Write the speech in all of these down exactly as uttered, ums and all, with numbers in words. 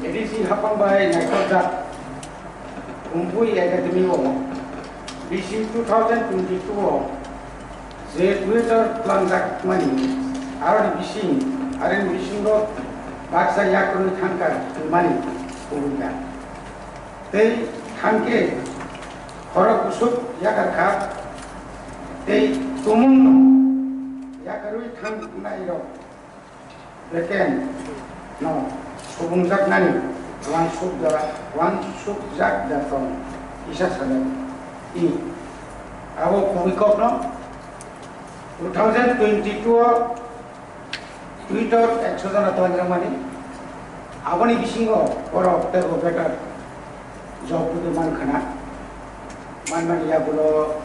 A D C hapang bai naithokjak Kumbui Academy o bising two thousand twenty-two o je Twitter twlangjakmani, aroni bising, aroni bisingo baksa yakrwi thangkar hwnmani kubui kha. Tei thangkhe khorok bwswk yakar kha, tei tumungno yakarwi thangnairok Beken no subungjaknani wansukda, wansukjak da tong kisa sajak i. Abo kubui kokno two thousand twenty-two o Twitter ekso jona twlangjakmani. Aboni bisingo borok teibo better job bwdwi mankhana. Manmani yagulo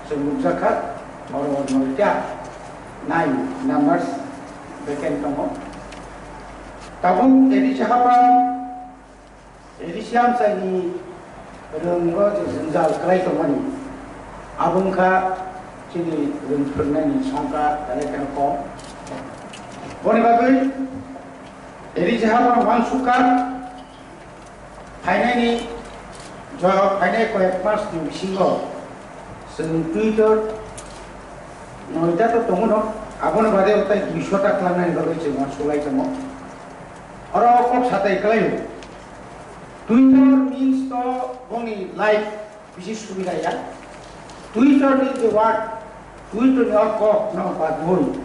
chwng nukjakha, oro noita nine numbers vacant tongo. Tabuk A D C hapang, A D C amchaini rwngo je jwngjal kwlai tongmani, abo wngkha chini rwng phwrwngnaini songkha belai kheno kom. Boni bagwi A D C hapang wansukha. Phainaini jora phainai koyek mas ni bisingo chwng Twitter noita to tongo no, aboni bade utai duiso ta klangnani bagwi chwng uansuk lai tongo. Oro kok satai kwlaio. Twitter means to boni life bisi subida ya. Twitter ni je word, Twitter ni o kok no ba doi.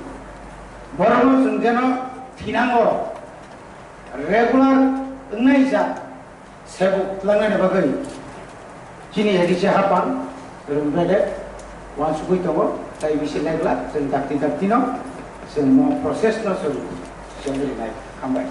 Borokno chwng jeno thinango regular wngnai ja. Sebuk twlangnani bagwi chini A D C hapang rwng bedek uansugwi tongo, tai bisi naikla chwng dakti dakti no chwng mo process no chwng chengrinai. Hambai.